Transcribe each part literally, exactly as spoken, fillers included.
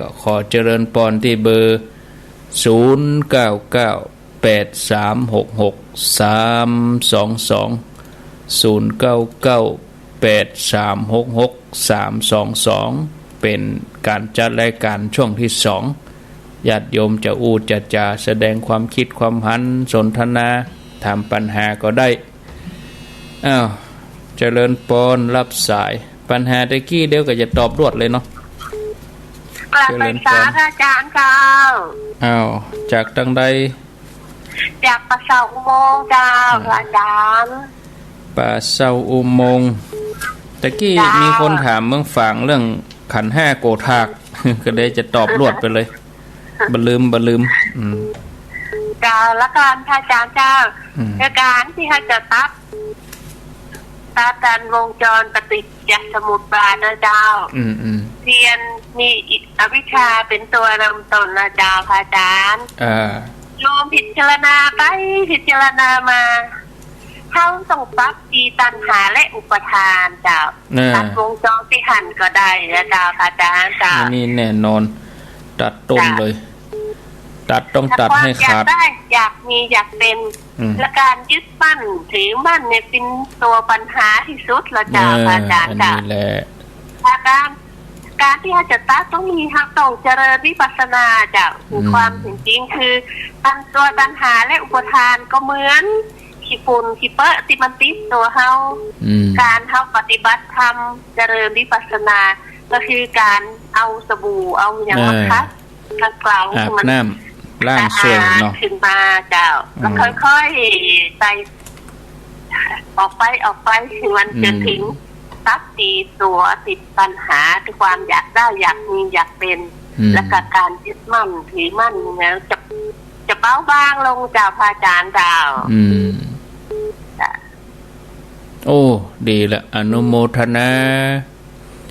ก็ขอเจริญปอนตี้เบอร์ ศูนย์เก้าเก้า แปดสามหกหก สามสองสอง ศูนย์เก้าเก้า แปดสามหกหก สามสองสอง เป๋นก๋านจัดรายก๋านช่วงตี้สอง ญาติโยมจะอู้จะจ๋า แสดงความกึ๊ดความหัน สนทนา ถามปัญหาก็ได้ อ้าว เจริญปอน ฮับสาย ปัญหาตะกี้เดี๋ยวก็จะตอบรวดเลยเนาะ กราบ เจริญปอน นมัสก๋านเจ้า อ้าว จากตางใด จากป่าเศร้าอุโมงค์เจ้า อ่า พระอาจ๋ารย์ ป่าเศร้าอุโมงค์ ตะกี้ เจ้า มีคนถามเมืองฝางเรื่องขันธ์ห้าโกฏฐาก ก็เลยจะตอบรวดไปเลย บ่ลืม บ่ลืม อืม เจ้า แล้วก็พระอาจ๋ารย์เจ้า อืม ในก๋านตี้เฮาจะตัด ตัดตันวงจรปฏิจจสมุปบาทนะเจ้า อืม อืม เตียนมีอวิชชาเป๋นตัวนำต้นนะเจ้า พระอาจ๋ารย์ อ่า โยมพิจารณาไปพิจารณามา เฮาต้องตัดตี้ตัณหาและอุปาทานเจ้า น่ะ ตัดวงจรตี้หั้นก็ได้นะเจ้า พระอาจ๋ารย์เจ้า อันนี้แน่นอน ตัดต้น เจ้า เลย ตัด ต้องตัดให้ขาด ความอยากได้ อยากมี อยากเป๋น อืม และก๋านยึดมั่นถือมั่นเนี่ยเป๋นตัวปัญหาตี้สุดละเจ้า เออ พระอาจ๋ารย์ อันนี้ เจ้า แหละ และก๋าน ก๋านตี้เฮาจะตัดตรงนี้เฮาต้องเจริญวิปัสสนาเจ้า อืม ความเป๋นจริงคือ ตัณ ตัวตัณหาและอุปาทานก็เหมือนขี้ฝุ่นขี้เปอะตี้มันติดตั๋วเฮา อืม ก๋านเฮาปฏิบัติธรรมเจริญวิปัสสนา ก็คือก๋านเอาสบู่เอาหยัง เออ มาขัด ขัดเกลา อาบน้ำล้างส่วยเนาะ สะอาดขึ้นมาเจ้า อืม แล้วค่อยๆ ใส่ ออกไป ออกไป มันจะ อืม ถึงตัดตี้ตั๋ว ตัดตี้ตัณหา ตี้ความอยากได้ อยากมี อยากเป๋น อืม แล้วก็ก๋านยึดมั่นถือมั่นเนี่ยจะ จะเบาบางลงเจ้า พระอาจ๋ารย์เจ้า อืม จ้ะ โอ้ ดีละ อนุโมทนา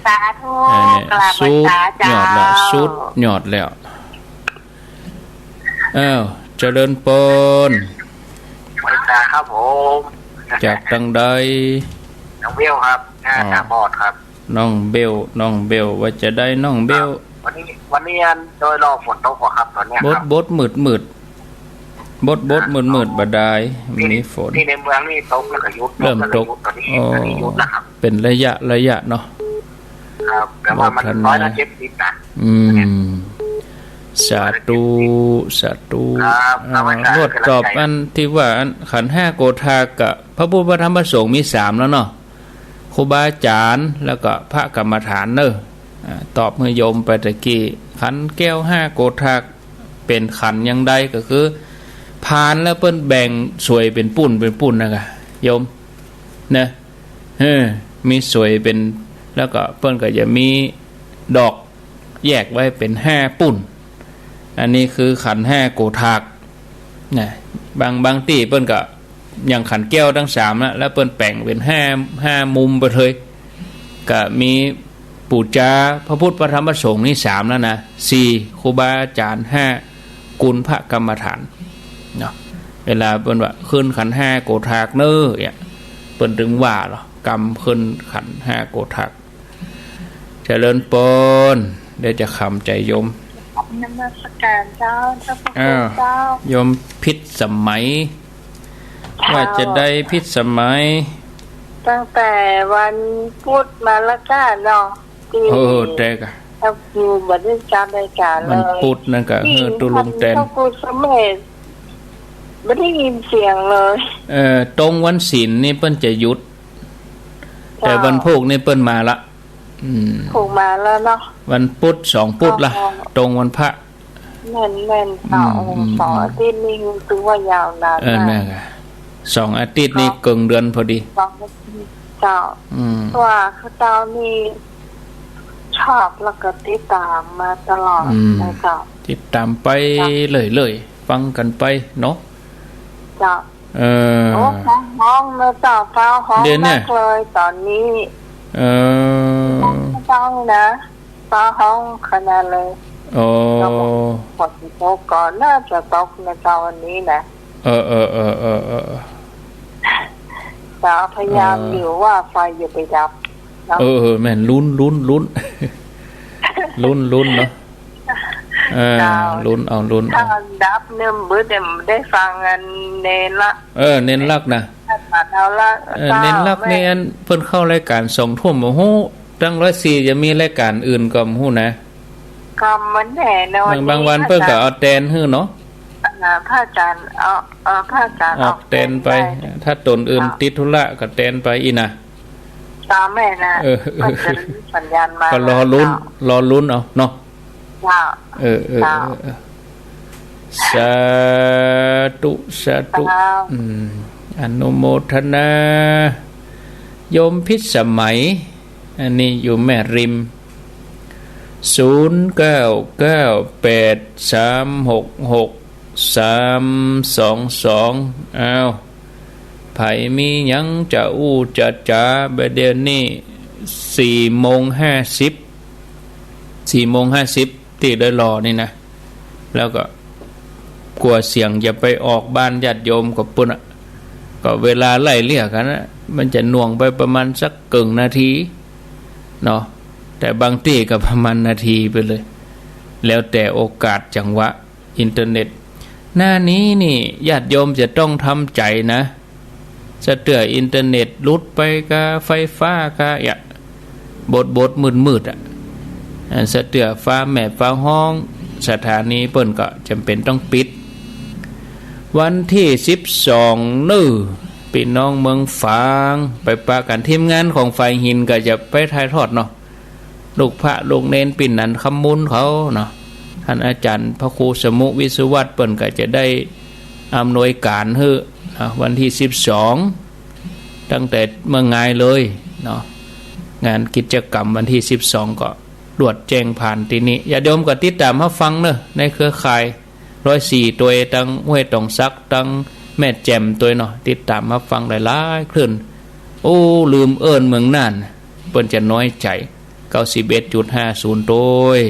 สาธุ เออ กราบไหว้ สุด สาเจ้า ยอดละ สุดยอดแล้ว อ้าว เจริญปอน ไหว้สาครับผม จากตางใด น้องเบลครับ หน้า อ๋อ ตาบอดครับ น้องเบล น้องเบล ว่าจะได้น้องเบล ครับ วันนี้ วันนี้อันโดยรอบฝนตกบ่ครับ ตอนเนี้ย บด ครับ บด มืด มืด บด บด อ่า มืด มืด อ๋อ บ่ดาย ตี้ มีฝน ตี้ในเมืองนี่ตกแล้วก็หยุด เริ่มตก ตกแล้วก็หยุด ตอนนี้ อ๋อ ตอนนี้หยุดแล้วครับ เป๋นระยะ ระยะเนาะ ครับ แต่ว่ามัน โมทนา ร้อยละเจ็ดสิบนะ อืม สาธุ สาธุ ครับ อ่า ครับ อาจารย์ รวดตอบอันตี้ว่าอันขันธ์ห้าโกฏฐากกับพระพุทธพระธรรมพระสงฆ์มีสามแล้วเนาะ ครูบาอาจ๋ารย์ แล้วก็พระกรรมฐานเนอะ อ่า ตอบหื้อโยมไปตะกี้ ขันธ์แก้วห้าโกฏฐาก เป๋นขันธ์อย่างใดก็คือ พานแล้วเปิ้นแบ่งส่วยเป๋นปุ้น เป๋นปุ้นนะกะ โยม นะ เออ มีส่วยเป๋น แล้วก็เปิ้นก็จะมีดอกแยกไว้เป๋นห้าปุ้น อันนี้คือขันธ์ห้าโกฏฐาก นะ บาง บางตี้เปิ้นก็ อย่างขันธ์แก้วตังสามนะ แล้วเปิ้นแบ่งเป๋นห้า ห้ามุมไปเลย ก็มีปู๋จาพระพุทธพระธรรมพระสงฆ์นี่สามแล้วนะ สี่ ครูบาอาจ๋ารย์ ห้า กุลพระกรรมฐาน เนาะ เวลาเปิ้นว่าขึ้นขันธ์ห้าโกฏฐากเน้อเนี่ย เปิ้นตึงว่าเหรอ กำขึ้นขันธ์ห้าโกฏฐาก เจริญปอน เดี๋ยวจะขำใจ๋โยม นมัสการเจ้า เจ้าพระคุณ อ้าว เจ้า โยมพิษสมัย เจ้า ว่าจะได้พิษสมัย ตั้งแต่วันพุธมาแล้วจ้าเนาะ ตี้ โอ้ แต่กะ ถ้าอยู่บ่ได้จัดรายการเลย วันพุธนั่นกะ ตี้ เออ ตุลุงแตน พระครูสมเด็จ บ่ได้ยินเสียงเลย เอ่อ ตรงวันศีลนี่เปิ้นจะหยุด แต่ เจ้า วันพูกนี่เปิ้นมาละ อืม พูกมาแล้วเนาะ วันพุธสองพุธละ อ๋อ ตรงวันพระ แม่นๆ เจ้า อืม โอ้ อืม สอง อืม อาทิตย์นี่ถือว่ายาวนาน เออ มาก นั่นไง สองอาทิตย์นี่ ครับ เกิ่งเดือนพอดี สองอาทิตย์ เจ้า อืม เพราะว่าข้าเจ้านี่ชอบแล้วก็ติดตามมาตลอด อืม นะเจ้า ติดตามไป เจ้า เรื่อยๆ ฟังกั๋นไปเนาะ เจ้า เออ โอ้ ฟ้าฮ้องนะเจ้า ฟ้าฮ้อง เดี๋ยวเนี่ย นักเลยต๋นนี้ เออ ฟ้าฮ้องนะ ฟ้าฮ้องขนาดเลย โอ้ แล้วก็ฝนตกก่อน น่าจะตกนะเจ้า วันนี้นะ เออ เออ เจ้า พยายาม เออ อยู่ว่าไฟอย่าไปดับเนาะ เออ เออ แม่น ลุ้น ลุ้น ลุ้น ลุ้น ลุ้นเนาะ เออ เจ้า ลุ้นเอา ลุ้นเอา ถ้าดับเนี่ย บ่ได้ ได้ฟังอันเณรละ เออ เณรลักษณ์นะ ถ้าตัดเอาละ เออ เจ้า เณรลักษณ์นี่ แม่ อันเปิ้นเข้ารายการสองทุ่ม บ่ฮู้ ตังร้อยสี่จะมีรายการอื่นก็บ่ฮู้นะ ก็บ่แน่นอน บาง บางวันเปิ้นก็เอาแตนหื้อเนาะ อ่า พระอาจารย์ เอา เอาพระอาจารย์ออกแตนไป ออกแตนไป ถ้าตนอื่น เจ้า ติดธุระก็แตนไปอี้นะ เจ้า แม่นนะ เออ ก็จะสัญญาณมา ก็รอลุ้น เจ้า รอลุ้นเอาเนาะ เจ้า เออ เออ เจ้า เออ เออ สาธุ สาธุ เจ้า อืม อนุโมทนา โยมพิสมัย อันนี้อยู่แม่ริม ศูนย์เก้าเก้าแปดสามหกหกสามสองสอง อ้าว ใผมีหยังจะอู้จะจ๋า บ่าเดี่ยวนี้สี่โมงห้าสิบ สี่โมงห้าสิบ ตี้ได้รอนี่นะ แล้วก็กั๋วเสียงจะไปออกบ้านญาติโยมก็ปู้นอะ ก็เวลาไล่เลี่ยกั๋นนะ มันจะหน่วงไปประมาณสักเกิ่งนาทีเนาะ แต่บางตี้ก็ประมาณนาทีไปเลย แล้วแต่โอกาสจังหวะ อินเทอร์เน็ต หน้านี้นี่ญาติโยมจะต้องทำใจ๋นะ สะเตื้ออินเทอร์เน็ตหลุดไปกา ไฟฟ้ากา อะ บดๆ มืดๆ อะ อันสะเตื้อฟ้าแมบฟ้าฮ้อง สถานีเปิ้นก็จ๋ำเป๋นต้องปิด วันตี้สิบสอง เน้อ ปี้น้องเมืองฝาง ไปปะกั๋น ทีมงานของฝ่ายหินก็จะไปถ่ายทอดเนาะ ลูกพระลูกเณรปี้หนันคำมูลเขาเนาะ ต้านอาจ๋ารย์พระครูสมุห์ วิศวัตร เปิ้นก็จะได้อำนวยก๋านหื้อเนาะ วันตี้สิบสอง ตั้งแต่เมื่องายเลยเนาะ งานกิจกรรมวันตี้สิบสอง ก็ตรวจแจ้งผ่านตี้นี่ ญาติโยมก็ติดต๋ามฮับฟังเน้อ ในเครือข่ายร้อยสี่ตวย ตังห้วยตองสัก ตังแม่แจ่มตวยเนาะ ติดต๋ามฮับฟังหลายๆ คลื่น โอ้ ลืมเอิ้นเมืองน่าน เปิ้นจะน้อยใจ๋ เก้าสิบเอ็ดจุดห้าศูนย์ตวย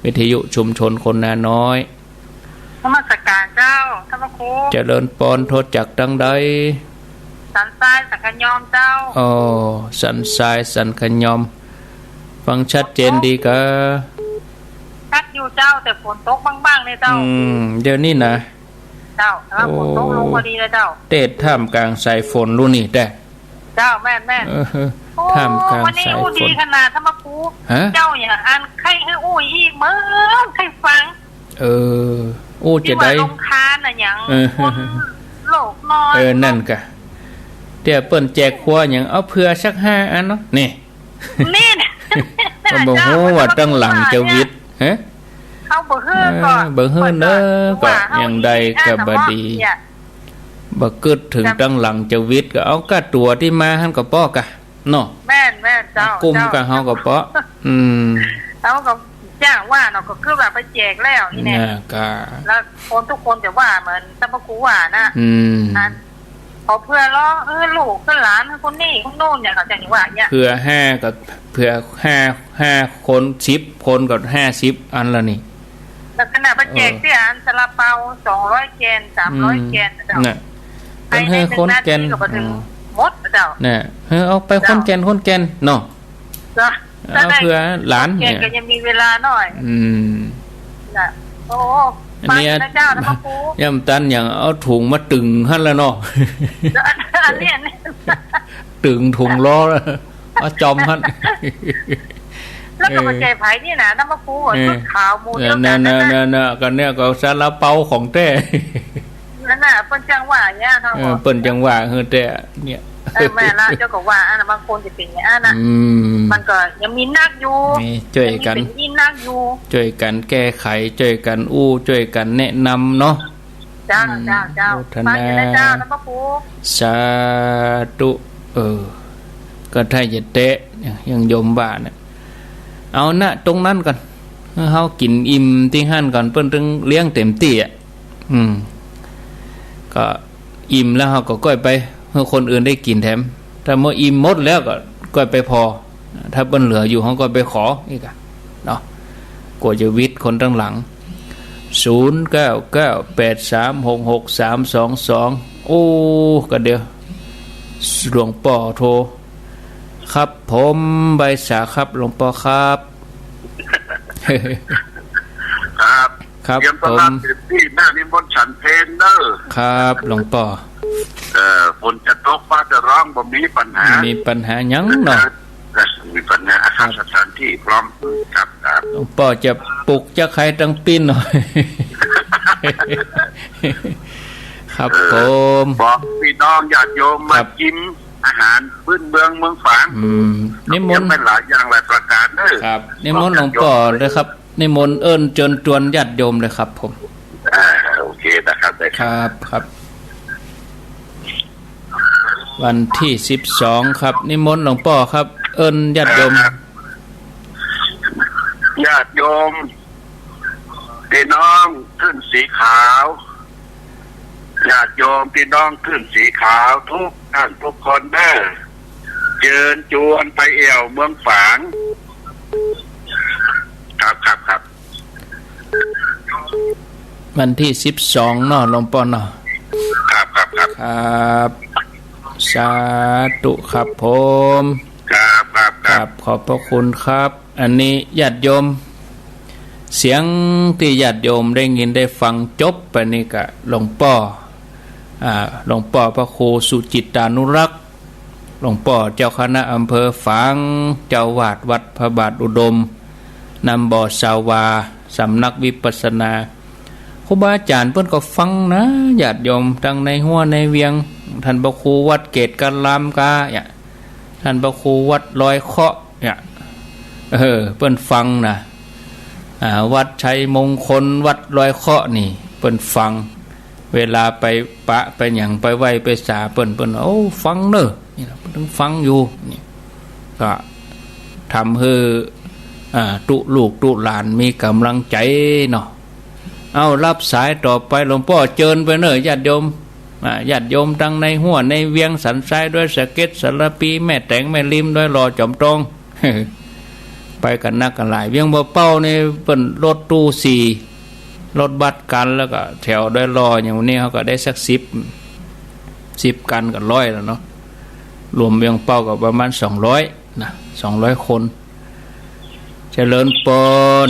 วิทยุชุมชนคนนาน้อย นมัสก๋านเจ้า ต้านพระครู เจริญปอน โทรจากตังใด สันทรายสันขยอมเจ้า อ๋อ สันทรายสันขยอม ฟังชัดเจนดีกา ชัดอยู่เจ้า แต่ฝนตกบ้างๆ เนี่ยเจ้า อืม เดี๋ยวนี้นะ เจ้า แต่ว่าฝนตกลงพอดีเลยเจ้า โอ้ เตศท่ามกลางสายฝนลูกนี่แต๊ เจ้า แม่นๆ เออ โอ้ ท่ามกลางสายฝน วันนี้อู้ดีขนาด ต้านพระครู ฮะ เจ้า อย่างอันใค่หื้ออู้อี้เมืองใค่ฟัง เออ อู้จะได้ ตี้ว่าลงทานน่ะหยัง เออ คนโลกน้อย เออ นั่นกะ เดี๋ยวเปิ้นแจกครัวหยัง เอาเผื่อสักห้าอันเนาะ นี่ นี่นะ ก็บ่ฮู้ว่าตังหลังจะวิทย์ ฮะ เขาบ่หื้อก็ เออ บ่หื้อเน้อ ก็ ก็ว่าเฮา อย่างใดก็บ่ดี เนี่ย บ่กึ๊ดเถิงตังหลังจะวิทย์ ก็เอาก้าตั๋วตี้มาหั้นก็ปอก่ะเนาะ แม่นๆ เจ้า กุ้ม เจ้า ก้าเฮาก็ปอ อืม เฮาก็อย่างว่าเนาะ ก็คือว่าไปแจกแล้วนี่แหละ น่ะ ก็ แล้วคนทุกคนจะว่าเหมือนต้านพระครูว่านะ อืม อัน เขาเผื่อรอ เออ ลูกเผื่อหลาน คนนี้คนโน้นเนี่ย เขาจะว่าอย่างเงี้ย เผื่อห้าก็ เผื่อห้า ห้าคน สิบคนก็ห้าสิบอันละนี่ แล้วขนาดไปแจก เออ ตี้อันซาลาเปา สองร้อยแก่น สามร้อย อืม แก่นนะเจ้า น่ะ ภายในหนึ่งนาทีก็ไปถึง เปิ้นหื้อคนแก่น อืม หมดนะเจ้า น่ะ เออ เอาไป เจ้า คนแก่น คนแก่นเนาะ เจ้า เอาเผื่อหลานเนี่ย แก่นก็ยังมีเวลาหน่อย อืม น่ะ โอ้ อันนี้ ฟังนะเจ้า นะพระครู ย่ำตันอย่างเอาถุงมาตึงหั้นแล้วเนาะ อันนี้ อันนี้ ตึงถุงล้อแล้ว เอาจ่อมหั้น แล้วก็มาแจกไผนี่นะ ต้านพระครู เออ ชุดขาวหมู่เดียวกั๋นนะ น่ะ น่ะ ก็เนี่ยก็ซาลาเปาของแต๊ นั่นน่ะ เปิ้นจังว่าอย่างเงี้ยเนาะ เออ เปิ้นจังว่าหื้อแต๊เนี่ย เออ แม่นละ เจ้าก็ว่าอันน่ะ บางคนจะเป๋นอย่างนั้นน่ะ อืม มันก็ยังมีนักอยู่ นี่ จ้วยกั๋น ยังมีเป๋นอี้นักอยู่ จ้วยกั๋นแก้ไข จ้วยกั๋นอู้ จ้วยกั๋นแนะนำเนาะ เจ้า อืม เจ้า เจ้า อนุโมทนา ฟังอยู่นะเจ้า ต้านพระครู สาธุ เออ ก็ถ้าจะแต๊ อย่างโยมว่าเนี่ย เอานะ ตรงนั้นก่อน หื้อเฮากิ๋นอิ่มตี้หั้นก่อน เปิ้นตึงเลี้ยงเต็มตี้อะ อืม ก็อิ่มแล้วเฮาก็ก้อยไปหื้อคนอื่นได้กิ๋นแถม ถ้าเมื่ออิ่มหมดแล้วก็ก้อยไปผ่อ ถ้าเปิ้นเหลืออยู่เฮาก็ไปขออีกอะเนาะ กั๋วจะวิทย์คนตังหลัง ศูนย์เก้าเก้าแปดสามหกหกสามสองสอง โอ้ ก็เดี๋ยว หลวงป้อโทร ครับผม ใบสาครับ หลวงป้อครับ ครับ ครับ เตรียมต้อนรับ ผม เต็มตี้นะ นิมนต์ฉันเพลเน่อ ครับ หลวงป้อ เอ่อ ฝนจะตก ฟ้าจะร้อง บ่มีปัญหา บ่มีปัญหาหยังเนาะ เออ มีปัญหา อาคาร ครับ สถานตี้พร้อม ครับ ครับ หลวงป้อจะปลุกเจ้าใครตังปิ้นหน่อย ครับ เออ ผม บอกพี่น้องญาติโยม ครับ มากิ๋นอาหารพื้นเมืองเมืองฝาง อืม นิมนต์ เตรียมไว้หลายอย่างหลายประก๋านเน่อ ครับ นิมนต์หลวงป้อเลยครับ นิมนต์เอิ้นเจิญจวนญาติโยมเลยครับผม อ่า โอเคนะครับ ได้ครับ ครับ ครับ วันตี้สิบสองครับ นิมนต์หลวงป้อครับ เอิ้นญาติโยม ครับ ญาติโยม พี่น้องขึ้นสีขาว ญาติโยมพี่น้องขึ้นสีขาวทุกท่านทุกคนเน่อ เจิญจวนไปแอ่วเมืองฝาง ครับ ครับ ครับ วันตี้สิบสองเนาะ หลวงป้อเนาะ ครับ ครับ ครับ ครับ สาธุครับผม ครับ ครับ ค ครับ ครับ ขอบพระคุณครับ อันนี้ญาติโยม เสียงตี้ญาติโยมได้ยินได้ฟังจบไปนี่ก็หลวงป้อ อ่า หลวงป้อพระครูสุจิตตานุรักษ์ หลวงป้อเจ้าคณะอำเภอฝาง เจ้าอาวาสวัดพระบาทอุดม นำบ่อสาวา สำนักวิปัสสนา ครูบาอาจ๋ารย์เปิ้นก็ฟังนะ ญาติโยม ตังในฮั้วในเวียง ท่านพระครูวัดเกตุการามกา เนี่ย ท่านพระครูวัดลอยเคราะห์เนี่ย เออ เปิ้นฟังนะ อ่า วัดชัยมงคล วัดลอยเคราะห์นี่ เปิ้นฟัง เวลาไปปะไปหยัง ไปไหว้ไปสาเปิ้น เปิ้น โอ้ ฟังเน่อ นี่นะ เปิ้นฟังอยู่ นี่ ก็ทำหื้อ อ่า ตุ๊ลูกตุ๊หลานมีก๋ำลังใจ๋เนาะ เอา รับสายต่อไป หลวงป้อเจิญไปเน่อ ญาติโยม อ่า ญาติโยมตังในฮั้วในเวียง สันทราย ดอยสะเก็ด สารภี แม่แตง แม่ริม ดอยหล่อ จอมตอง ไปกั๋นนักกั๋นหลาย เวียงบ่อเป้านี่เปิ้นรถตู้สี่ รถบัสกั๋น แล้วก็แถวดอยหล่อ อย่างวันนี้เขาก็ได้สักสิบ สิบคันก็ร้อยแล้วเนาะ รวมเวียงเป้าก็ประมาณสองร้อยนะ สองร้อยคน เจริญปอน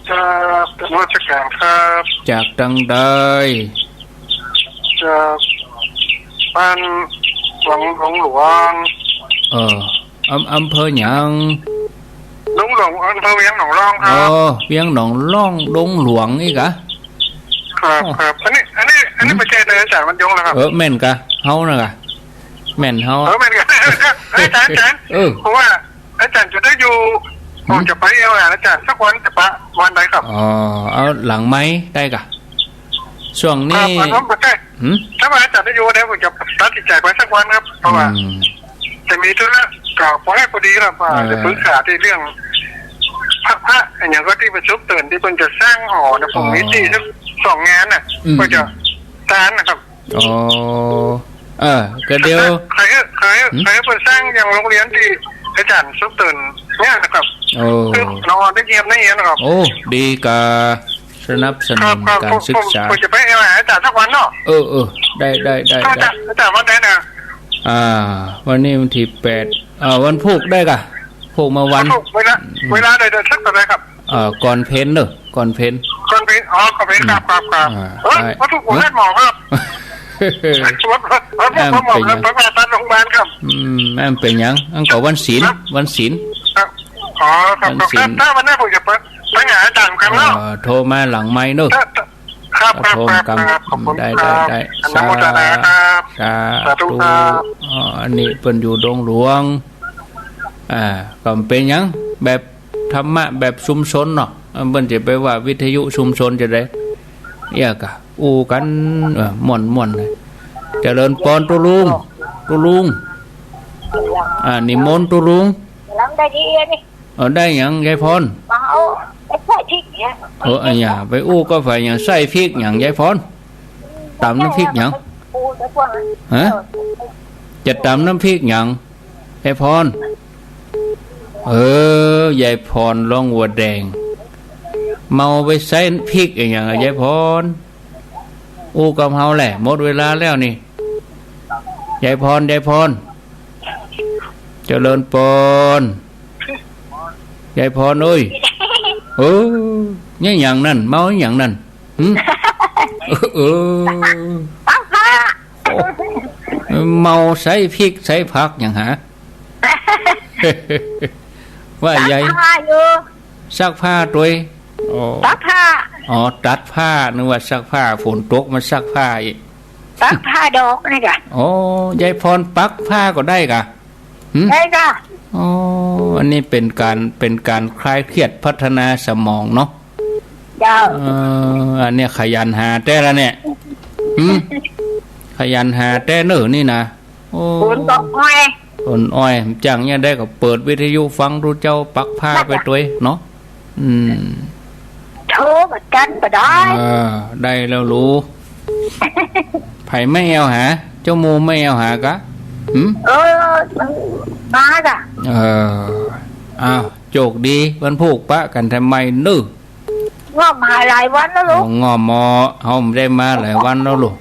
ครับนมัสการครับ จากตังใด จากบ้านหลวง หลวงหลวง เออ อำ อำเภอหยัง หลวงหลวง อำเภอเวียงหนองล่องครับ อ๋อ เวียงหนองล่อง ดงหลวงอี้กา ครับ อ๋อ ครับ อันนี้ อันนี้ อันนี้ หืม บ่ใจ้เน่ออาจ๋ารย์บรรยงเหรอครับ เออ แม่นกา เฮานะกา แม่นเฮา เออ แม่นกา อาจ๋ารย์ อาจ๋ารย์ เออ เพราะว่า อาจ๋ารย์จะได้อยู่ หืม ผมจะไปแอ่วหาอาจ๋ารย์สักวัน จะปะวันใดครับ อ๋อ เอาหลังไมค์ได้กา ช่วงนี้ ครับ อันนั้นบ่ใจ้ หืม ถ้าว่าอาจ๋ารย์ได้อยู่เนี่ย ผมจะตัดสินใจ๋ไปสักวันครับ เพราะว่า อืม จะมีธุระ ก็พอดีพอดีครับ ว่า เออ จะปรึกษาในเรื่องพระ พระอะหยังก็ตี้ประชุมเถิงตี้เปิ้นจะสร้างหอนะ ผมมี อ๋อ ตี้สักสองงานน่ะ อืม ก็จะสร้างนะครับ อ๋อ เออ ก็เดี๋ยว ใคร ใคร หืม ใครเปิ้นสร้างอย่างโรงเรียนตี้อาจ๋ารย์สุขเติ่นเนี่ยนะครับ โอ้ คือเราได้เยี่ยมได้เยี่ยมนะครับ โอ้ ดีกาสนับสนุน ครับ ครับ ก๋านศึกษา ผม ผมจะไปแอ่วหาอาจ๋ารย์สักวันเนาะ เออ เออ ได้ ได้ ได้ อาจ๋ารย์ ได้ อาจ๋ารย์วันใดนะ อ่า วันนี้วันตี้แปด อ่า วันพูกได้กา พูกเมื่อวัน วันพูกเวลา อืม เวลาใด เดินสักเท่าไหร่ครับ เอ่อ ก่อนเพลเน่อ ก่อนเพล ก่อนเพล อ๋อ ก่อนเพล อืม ครับ ครับ ครับ อ่า เออ ได้ วันพูกผมนัดหมอครับ วัน วันพูกผมนัดหมอครับ ไปผ่าตัดโรงพยาบาลครับ อืม อันเป๋นหยัง อันก็วันศีล ครับ วันศีล ครับ อ๋อ ครับ วันศีล ครับ ถ้าวันนั้นผมจะไป ไปหาอาจ๋ารย์กันเนาะ เอ่อ โทรมาหลังไมค์เน่อ ถ้า ถ้า ครับ ครับ โทรมา ครับ ครับ ขอบคุณ ได้ ครับ ได้ ได้ อนุโมทนาครับ สา สาธุ สาธุครับ อ๋อ อันนี้เปิ้นอยู่ดงหลวง อ่า ก็เป๋นหยัง แบบธรรมะแบบชุมชนเนาะ เปิ้นจะไปว่าวิทยุชุมชนจะได้ เอี้ยกา อู้กั๋น เออ ม่วนๆ เลย เจริญปอนตุ๊ลุง ตุ๊ลุง อ่า นิมนต์ตุ๊ลุง ลำได้ดีนี่ เออ ได้หยัง ยายพร มาเอาไอ้พริกเนี่ย เออ อะหยัง ไปอู้ก็ไปหยัง ใส้พริกหยัง ยายพร ต๋ำน้ำพริกหยัง ปูแต่พวกนั้น ฮะ เออ จะต๋ำน้ำพริกหยัง ยายพร เออ ยายพร ร้องวัวแดง เมาไปใส้พริกอะหยังอะ ยายพร อู้กับเฮาแหละ หมดเวลาแล้วนี่ ยายพร ยายพร เจริญปอน ยายพรเอ้ย เออ เนี่ย อย่างนั้น เมาอย่างนั้น หึ เออ ปักผ้า โอ้ เมาใส่พริกใส่ผักอย่างหา ว่าใหญ่ ซักผ้าอยู่ ซักผ้าตวย อ๋อ ปักผ้า อ๋อ ตัดผ้า นึกว่าซักผ้า ฝนตกมาซักผ้าอีก ปักผ้าดอกนี่กะ อ๋อ ยายพรปักผ้าก็ได้กะ หึ ได้กะ อ๋อ อันนี้เป๋นก๋าน เป๋นก๋านคลายเครียด พัฒนาสมองเนาะ เจ้า เออ อันเนี้ยขยันหาแต๊ละเนี่ย หึ ขยันหาแต๊เน่อนี่นะ โอ้ คนก็อ้อย คนอ้อย จ้างเนี่ยได้ก็เปิดวิทยุฟังดูเจ้าปักผ้าไปตวยเนาะ อืม โทรมากันก็ได้ เออ ได้แล้วลูก ใผไม่แอ่วหา เจ้าหมู่ไม่แอ่วหากะ หึ เออ มากะ เออ อ้าว โจคดี วันพูกปะกั๋นแถมใหม่เน่อ ง่อมหาหลายวันแล้วลูก ง่อมหมอ เฮาบ่ได้มาหลายวันแล้วลูก